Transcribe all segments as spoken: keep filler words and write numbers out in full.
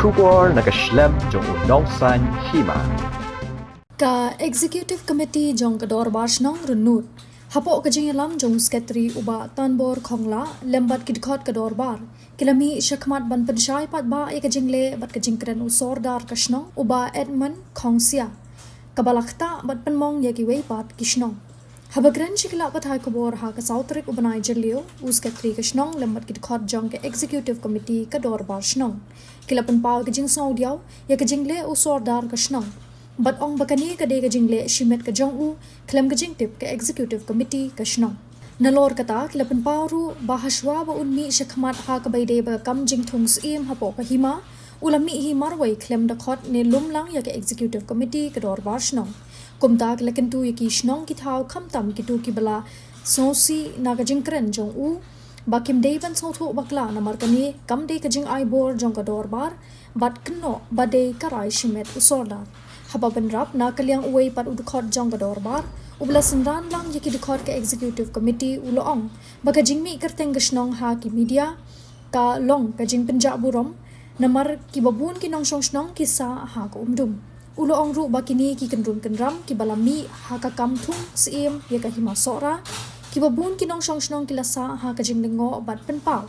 Khubor na ka shlem jong u nongsan hima. Ka Executive Committee jong ka Dorbar Shnong Rynnud, hapoh ka jingïalam jong u Secretary u Bah Tanbor Khonglah lem bad ki dkhot ka Dorbar, ki la mih shakhmat ban pynshai paidbah ïa ka jingleh bad ka jingkren u Sordar ka shnong u Bah Edmund Khongsia, kaba la ktah bad pynmong ïa kiwei pat ki shnong. Haba kren sha ki lad pathai khubor ha ka saw tarik u bnai Jylliew, u Secretary ka shnong lem bad ki dkhot jong ka Executive Committee ka Dorbar Shnong ki la pynpaw ka jingsngewdiaw ïa ka jingleh u Sordar ka shnong, bad ong ba kane ka dei ka jingleh shimet ka jong u khlem ka jingtip ka Executive Committee ka shnong. Nalor kata, ki la pynpaw ruh ba hashwa ba un mih shakhmat ha kaba ïadei bad ka kam jingthung syiem hapoh ka hima, u la mih hi marwei khlem da khot ne lum lang ïa ka Executive Committee ka Dorbar Shnong. Kumta ki la kyntu ïa ki shnong ki thaw, khamtam kito kiba la sngewsih na ka jingkren jong u, ba kim dei ban sngewthuh bakla, namar kane kam dei ka jingai bor jong ka Dorbar, bad kynnoh ba dei ka rai shimet u Sordar. Haba bynrap na ka liang uwei pat u dkhot jong ka Dorbar uba la synran lang ïa ki dkhot ka Executive Committee, u la ong ba ka jingmih kyrteng ka shnong ha ki media ka long ka jingpynjah burom, namar kiba bun ki nongshong shnong ki sah ha ka umdum. U la ong ruh ba kine ki kynrum kynram kiba la mih ha ka kam thung syiem ïa ka Hima Sohra, kiba bun ki nongshong shnong ki la sah ha ka jinglyngngoh bad pynpaw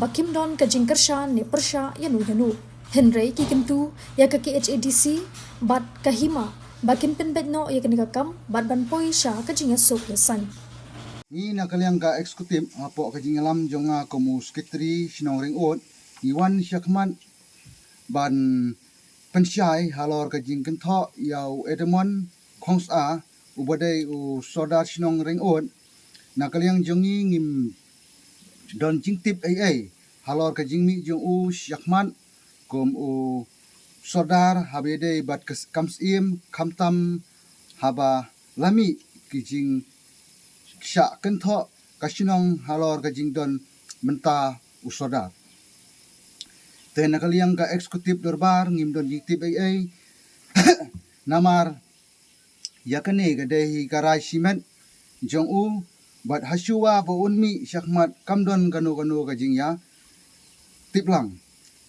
ba kim don ka jingkyrshan ne pyrshah ïano ïano. Hynrei ki kyntu ïa ka K H A D C bad ka hima ba kin pynbeit noh ïa kane ka kam bad ban poi sha ka jingïasuk ïasaiñ. Ngi na ka liang ka executive, hapoh ka jingïalam jong nga kum u secretary shnong Ringud, ngi wan shakhmat ban pynshai halor ka jingkynthoh ïa u Edmund Khongsa, uba dei u Sordar shnong Ringud. Na ka liang jong ngi ngim don jingtip ei ei halor ka jingmih jong u shakhmat kum u Sordar haba ïadei bad ka kam syiem, khamtam haba la mih ki jingshah kynthoh ka shnong halor ka jingdon mynta u Sordar. Te na ka liang ka executive dorbar ngim don jingtip ei ei. Namar ïa kane ka dei hi ka rai shimet jong u, bad hashwa ba un mih shakhmat kam don kano kano ka jingïatip lang.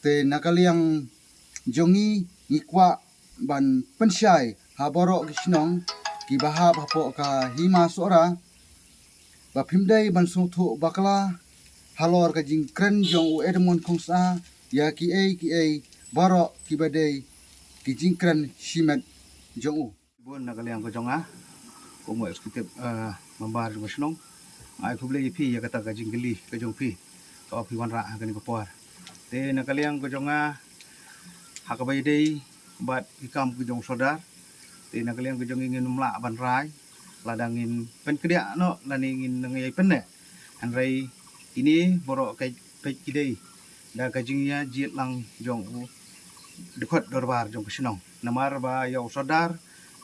Te na ka liang jong ngi, ngi kwah ban pynshai ha baroh ki shnong kiba hap hapoh ka Hima Sohra ba phim dei ban sngewthuh bakla halor ka jingkren jong u Edmund Khongsa ïa kiei kiei baroh kiba dei ki jingkren shimet jong u. Bun na ka liang ka jong nga kum u executive, eh, member jong ka shnong, ai khublei ïa phi ïa kata ka jingkylli ka jong phi kaba phi wanrah ha kane ka por. Te na ka liang ka jong nga, ha kaba ïadei bad ki kam ki jong u Sordar, te na ka liang ka jong ngi ngim lah ban rai lada ngin pynkdiah noh lane ngin nang ïai pynneh. Hynrei kine baroh ka peit ki dei da ka jingïajied lang jong u dkhot dorbar jong ka shnong. Namar ba ïa u Sordar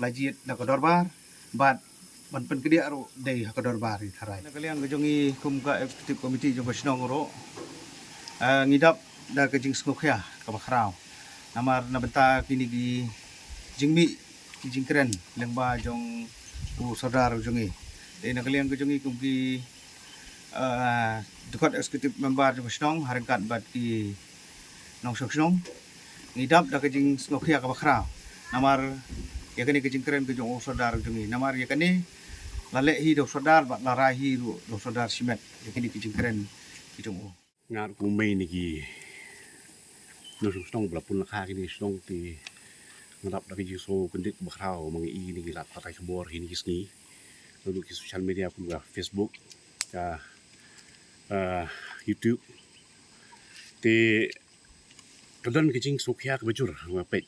la jied da ka dorbar, bad ban pynkdiah ruh dei ha ka dorbar hi tharai. Na ka liang ka jong ngi kum ka executive committee jong ka shnong ruh, eh, ngi dap da ka jingsngewkhia kaba khraw namar na bynta kine ki jingmih ki jingkren lyngba jong u Sordar jong ngi. Te na ka liang ka jong ngi kum ki, eh, dkhot executive member jong ka shnong ha ryngkat bad ki nongshong shnong, ngi dap da ka jingsngewkhia kaba khraw namar ïa kane ka jingkren ka jong u Sordar jong ngi. Namar ïa kane la leh hi da u Sordar bad la rai hi ruh da u Sordar shimet ïa kine ki jingkren ki jong u. Nga ruh kum mei na ki nongshong shnong ba la pun lyngkha kine ki shnong, te nga dap da ka jingsngewkyndit kaba khraw ba nga ïohi na ki lad pathai khubor kine ki sngi, naduh ki social media kum ka Facebook, ka, ah, YouTube. Te ka don ka jingsngewkhia kaba jur, nga peit.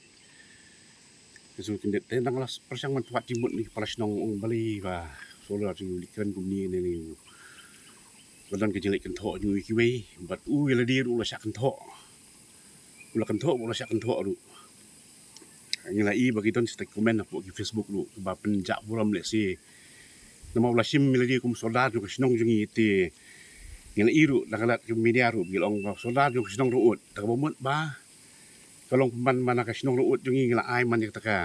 Ka jingsngewkyndit te dang la pyrshang ban pynwad jingmut na ki kpala shnong, ong balei ba u Sordar jong ngi u leit kren kumne ne ne. Ka don ka jingleit kynthoh jong u ïa kiwei bad u ïa lade ruh u la shah kynthoh. U la kynthoh bad u la shah kynthoh ruh. Ngi la ïohi ba ki don shata ki comment hapoh ki Facebook ruh kiba pynjah burom lehse. Namar u la shim ïa lade kum u Sordar jong ka shnong jong ngi, te ngi la ïohi ruh na ka lad ka media ruh ba ki la ong ba u Sordar jong ka shnong Ringud. Te kaba mut ba ka long pynban ba na ka shnong Ringud jong ngi ngi la ai man ïa kata ka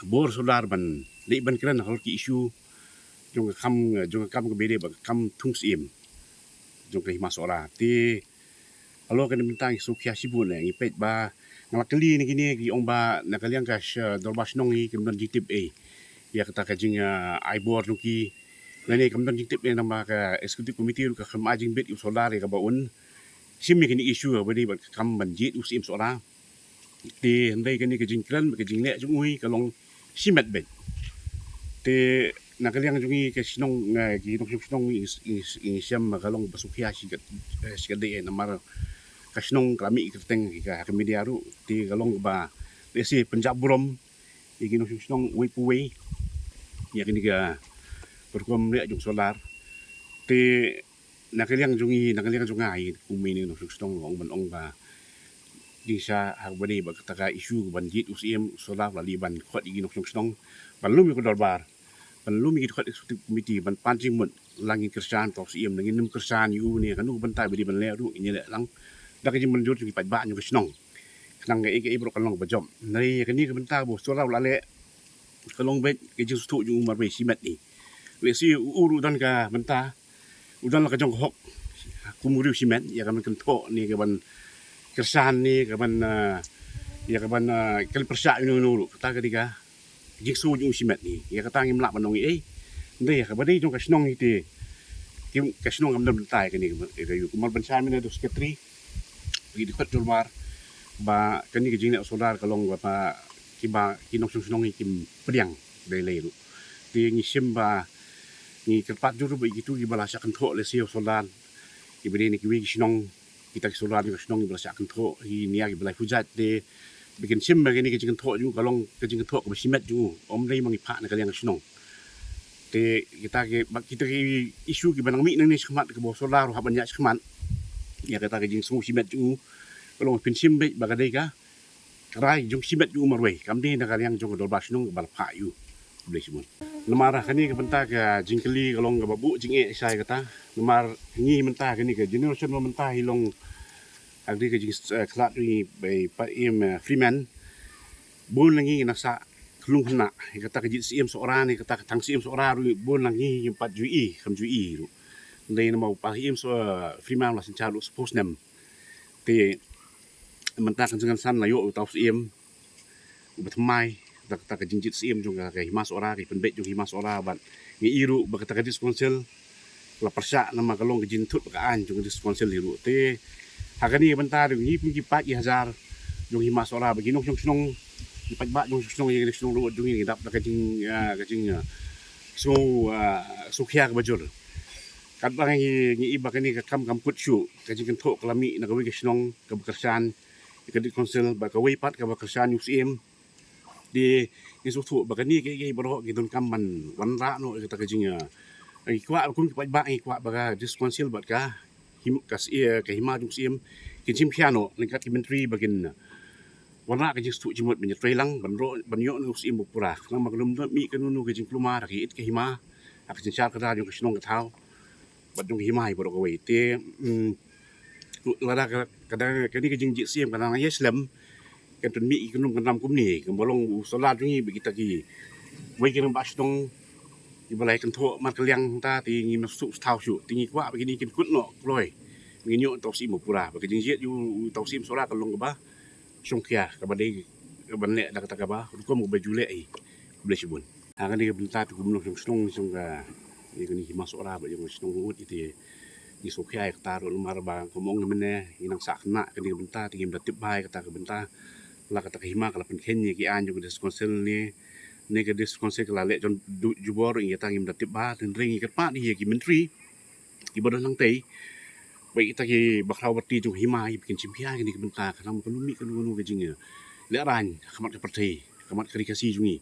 bor Sordar ban leit ban kren halor ki issue jong ka kam, jong ka kam kaba ïadei bad ka kam thung syiem jong ka Hima Sohra. Te Halor kane ka bynta ngi sngewkhia shibun, eh, ngi peit ba nga la kylli na kine ki ong ba na ka liang ka sh-, dorbar shnong hi kim don jingtip ei ïa kata ka jing, ah, ai bor jong ki. Lane kam don jingtip ei namar ka executive committee ruh kam ai jingbit ïa u Sordar ïa kaba un shim ïa kane ka issue kaba dei bad ka kam ban jied u Syiem Sohra. Te hynrei kane ka jingkren bad ka jingleh jong u hi ka long shimet beit. Te na ka liang jong ngi ka shnong, eh, ki nongshong shnong ngi, ngi, ngi shem ba ka long ba sngewkhia shikatdei, eh, shikatdei, eh, namar ka shnong ka la mih kyrteng ha ka media ruh. Te ka long ba lehse pynjah burom ïa ki nongshong shnong uwei pa uwei ïa kane ka rukom leh jong u Sordar. Te na ka liang jong ngi, na ka liang jong nga hi kum une u nongshong shnong, nga ong ban ong ba jingshisha ha kaba dei bad kata ka issue ban jied u Syiem, u Sordar u la dei ban khot ïa ki nongshong shnong ban lum ïa ka dorbar, ban lum ïa ki dkhot executive committee ban pan jingmut. Lada ngin kyrshan ïa u Syiem, lada ngin ym kyrshan ïa u ne kano ka bynta ba dei ban leh ruh ngin ïaleh lang da ka jingmynjur jong ki paidbah jong ka shnong. Khnang kaei kaei baroh kan long ba jop. Hynrei ïa kane ka bynta ba u Sordar u la leh ka long beit ka jingsngewthuh jong u marwei shimet hi. Lehse u ruh u don ka bynta, u don la ka jong ka hok kum u riew shimet ïa ka ban kynthoh ne ka ban kyrshan ne ka ban, ah, ïa ka ban, ah, kren pyrshah ïa uno uno ruh. Kata ka dei ka jingsngew jong u shimet hi. Ïa kata ngim lah ban ong ei ei. Hynrei ïa kaba dei jong ka shnong hi te, ki, ka shnong kam don bynta ïa kane, ïa ka ïa u. Kumba ban shai mynne da u secretary ki dkhot dorbar ba kane ka jingleh u Sordar ka long ba, ba kiba ki nongshong shnong hi kim pdiang dei lei ruh. Te ngi shim ba ngi kyrpad jur ba kito kiba la shah kynthoh lehse ïa u Sordar, kiba dei na kiwei ki shnong, kita ki Sordar jong ka shnong kiba la shah kynthoh hi ne ïa kiba la ïa pynjah, te ba kin shim ba kane ka jingkynthoh jong u ka long ka jingkynthoh kaba shimet jong u, ym dei ma ngi phah na ka liang ka shnong. Te kita ki, ba kita ki issue kiba nang mih nangne shakhmat kaba u Sordar u hap ban ïaid shakhmat ïa kata ka jingsngew shimet jong u, ka long phin shim beit ba ka dei ka rai jong shimet jong u marwei, kam dei na ka liang jong ka dorbar shnong kaba la phah ïa u. Khublei shibun. Namar kane ka bynta ka jingkylli ka long kaba buh jingeh shai kata. Namar ngi mynta kane ka generation ba mynta hi long ha kane ka jing, eh, khlad jong ngi ba i Syiem, eh, Freeman. Bun na ngi ngi nang sah khlung khynnah ïa kata ka jied Syiem Sohra ne kata ka thang Syiem Sohra ruh, bun na ngi ngim pat ju i, kam ju i ruh. Hynrei namar u pa Syiem So-, eh, Freeman u la synshar ruh sha phew snem. Te mynta kan sngewsan la ïoh uta u Syiem uba thymmai da kata ka jingjied Syiem jong ka, ka hima Sohra, ka pynbeit jong ka hima Sohra, bad ngi i ruh ba kata ka District Council la pyrshah namar ka long ka jingthut ba ka aiñ jong ka District Council hi ruh. Te ha kane ka bynta ruh ngi kum ki paid ki hajar jong ka hima Sohra bad ki nongshong shnong, ki paidbah nongshong shnong ïa ka shnong ruh jong ngi ngi dap da ka jing, ah, ka jing, ah, sngew, ah, sngewkhia kaba jur. Katba ngi, ngi i ba kane ka kam kam kut shuh, ka jingkynthoh ka la mih na kawei ka shnong kaba kyrshan ïa ka District Council bad kawei pat kaba kyrshan ïa u Syiem. Te ngi sngewthuh ba kane kiei kiei baroh ki donkam ban wanrah noh ïa kata ka jing, ah, ngi kwah kum ki paidbah ngi kwah ba ka District Council bad ka him-, ka Syiem, ka hima jong u Syiem kin shim khia noh ryngkat ki myntri ba kin wanrah ka jingsngewthuh jingmut ban ïatreilang ban ro-, ban ïoh na u Syiem ba pura. Khnang ba kan ym mih kano kano ka jingkulmar ha ka ïit ka hima, ha ka synshar kdar jong ka shnong ka thaw bad jong ka hima hi baroh kawei. Te, mm, lada ka, ka dang, kane ka jingjied Syiem ka dang ïaid slem, kan ym mih ki kynrum kynram kumne, kumba long u Sohra jong ngi bad kita kiwei ki rangbah shnong kiba la ïa kynthoh markylliang, te ngim sngewthuh shuh, te ngi kwah ba kine kin kut noh kloi, ngin ïoh uta u Syiem ba pura, ba ka jingjied u, uta u Syiem Sohra kan long kaba shongkhia, kaba dei, kaban leh da kata kaba rukom kaba ju leh hi. Khublei shibun. Ha kane ka bynta te kum u nongshong shnong jong ka, ïa kane ka hima Sohra bad jong ka shnong Rynggut, ite ngi sngewkhia ïa kata ruh namar ba kumba ong mynne ngi nang sah khynnah kane ka bynta te ngim da tip bha ïa kata ka bynta. La kata ka hima ka la pynkheiñ ïa ki aiñ jong ka District Council ne, ne ka District Council ka la leh jan jubor, ïa kata ngim da tip bha, hynrei ngi kyrpad ïa ki myntri kiba don hangtei, ba kita kiba khraw bati jong ka hima, ba kin shim khia ïa kane ka bynta, khnang ba kan ym mih kano kano ka jing, eh, lehraiñ ha khmat ka pyrthei, ha khmat ka ri Khasi jong ngi.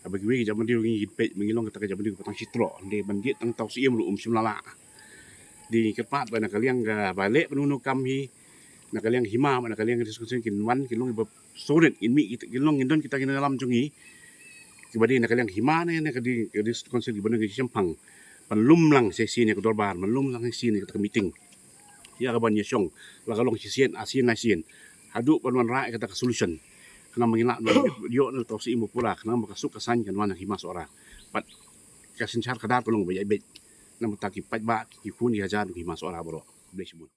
Haba kiwei ki jaitbynriew ngi kin peit ba ngi long kata ka jaitbynriew kaba tang shitroh, hynrei ban jied tang uta u Syiem ruh um shym la lah. Te ngi kyrpad ba na ka liang kaba leh kano kano kam hi, na ka liang ka hima bad na ka liang ka District Council kin wan, kin long kiba sawrit, ngin mih, kin long, ngin don kita ki nongïalam jong ngi kiba dei na ka liang ka hima ne, na ka District Council kiba don ki shemphang ban lum lang shisien ïa ka dorbar, ban lum lang shisien ïa kata ka meeting, ïa kaban ïashong, la ka long shisien, arsien, laisien, haduh ban wanrah ïa kata ka solution, khnang ba ngin lah ban ïoh na uta u Syiem ba pura, khnang ba ka suk ka saiñ kan wan ha ka hima Sohra bad ka synshar kdar kan long ba ïaid beit na ka bynta ki paidbah, ki khun ki hajar jong ka hima Sohra baroh. Khublei shibun.